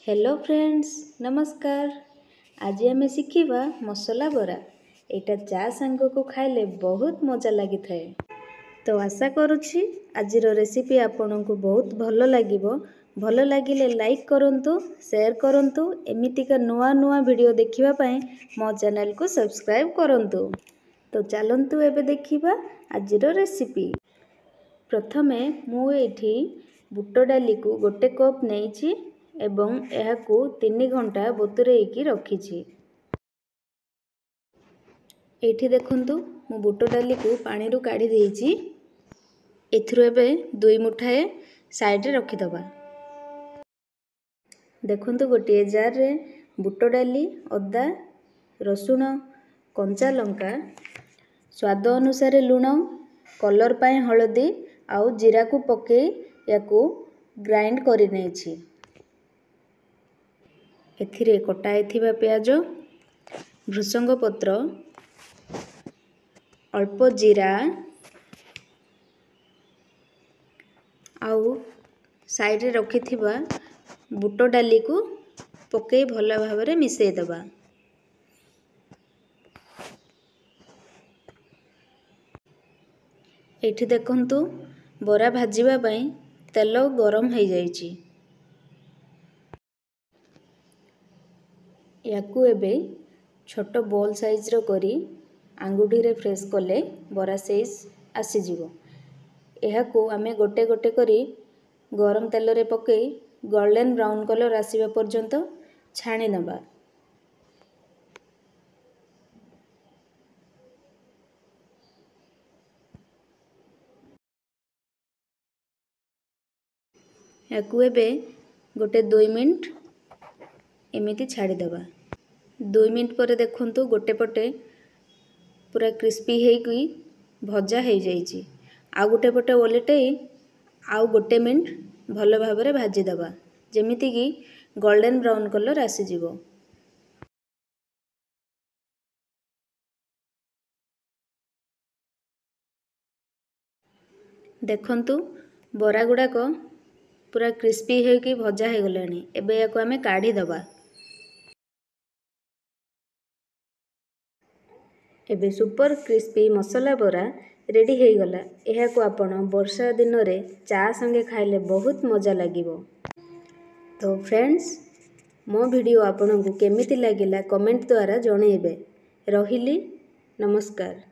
Hello friends, ନମସ୍କାର। ଆଜି ଆମେ ଶିଖିବା ମସଲା ବରା। ଏଇଟା ଚା ସାଙ୍ଗକୁ ଖାଇଲେ ବହୁତ ମଜା ଲାଗିଥାଏ। ତ ଆଶା କରୁଛି ଆଜିର ରେସିପି ଆପଣଙ୍କୁ ବହୁତ ଭଲ ଲାଗିବ। ଭଲ ଲାଗିଲେ ଲାଇକ୍ କରନ୍ତୁ, ସେୟାର କରନ୍ତୁ। ଏମିତିକା ନୂଆ ନୂଆ ଭିଡ଼ିଓ ଦେଖିବା ପାଇଁ ମୋ ଚ୍ୟାନେଲକୁ ସବସ୍କ୍ରାଇବ୍ କରନ୍ତୁ। ତ ଚାଲନ୍ତୁ ଏବେ ଦେଖିବା ଆଜିର ରେସିପି। ପ୍ରଥମେ ମୁଁ ଏଇଠି ବୁଟ ଡାଲିକୁ 1 କପ୍ ନେଇଛି ଏବଂ ଏହାକୁ 3 ଘଣ୍ଟା ବତୁରେଇକି ରଖିଛି। ଏଇଠି ଦେଖନ୍ତୁ, ମୁଁ ବୁଟ ଡାଲିକୁ ପାଣିରୁ କାଢ଼ି ଦେଇଛି। ଏଥିରୁ ଏବେ 2 ମୁଠାଏ ସାଇଡ଼ରେ ରଖିଦେବା। ଦେଖନ୍ତୁ, ଗୋଟିଏ ଜାର୍ରେ ବୁଟ ଡାଲି, ଅଦା, ରସୁଣ, କଞ୍ଚା ଲଙ୍କା, ସ୍ୱାଦ ଅନୁସାରେ ଲୁଣ, କଲର୍ ପାଇଁ ହଳଦୀ ଆଉ ଜିରାକୁ ପକାଇ ୟାକୁ ଗ୍ରାଇଣ୍ଡ କରିନେଇଛି। ଏଥିରେ କଟା ହେଇଥିବା ପିଆଜ, ଭୃସଙ୍ଗ ପତ୍ର, ଅଳ୍ପ ଜିରା ଆଉ ସାଇଡ଼ରେ ରଖିଥିବା ବୁଟ ଡାଲିକୁ ପକାଇ ଭଲ ଭାବରେ ମିଶାଇ ଦେବା। ଏଇଠି ଦେଖନ୍ତୁ, ବରା ଭାଜିବା ପାଇଁ ତେଲ ଗରମ ହେଇଯାଇଛି। ୟାକୁ ଏବେ ଛୋଟ ବଲ୍ ସାଇଜ୍ର କରି ଆଙ୍ଗୁଠିରେ ପ୍ରେସ୍ କଲେ ବରା ସାଇଜ୍ ଆସିଯିବ। ଏହାକୁ ଆମେ ଗୋଟେ ଗୋଟେ କରି ଗରମ ତେଲରେ ପକାଇ ଗୋଲ୍ଡେନ୍ ବ୍ରାଉନ୍ କଲର୍ ଆସିବା ପର୍ଯ୍ୟନ୍ତ ଛାଣି ନେବା। ୟାକୁ ଏବେ ଗୋଟେ 2 ମିନିଟ୍ ଏମିତି ଛାଡ଼ିଦେବା। 2 ମିନିଟ୍ ପରେ ଦେଖନ୍ତୁ, ଗୋଟେ ପଟେ ପୁରା କ୍ରିସ୍ପି ହେଇକି ଭଜା ହେଇଯାଇଛି। ଆଉ ଗୋଟେ ପଟେ ଓଲଟେଇ ଆଉ 1 ମିନିଟ୍ ଭଲ ଭାବରେ ଭାଜିଦେବା, ଯେମିତିକି ଗୋଲ୍ଡେନ୍ ବ୍ରାଉନ୍ କଲର୍ ଆସିଯିବ। ଦେଖନ୍ତୁ, ବରା ଗୁଡ଼ାକ ପୁରା କ୍ରିସ୍ପି ହେଇକି ଭଜା ହେଇଗଲାଣି। ଏବେ ୟାକୁ ଆମେ କାଢ଼ିଦେବା। ଏବେ ସୁପର କ୍ରିସ୍ପି ମସଲା ବରା ରେଡ଼ି ହେଇଗଲା। ଏହାକୁ ଆପଣ ବର୍ଷା ଦିନରେ ଚା ସଙ୍ଗେ ଖାଇଲେ ବହୁତ ମଜା ଲାଗିବ। ତ ଫ୍ରେଣ୍ଡସ୍, ମୋ ଭିଡ଼ିଓ ଆପଣଙ୍କୁ କେମିତି ଲାଗିଲା କମେଣ୍ଟ ଦ୍ୱାରା ଜଣାଇବେ। ରହିଲି, ନମସ୍କାର।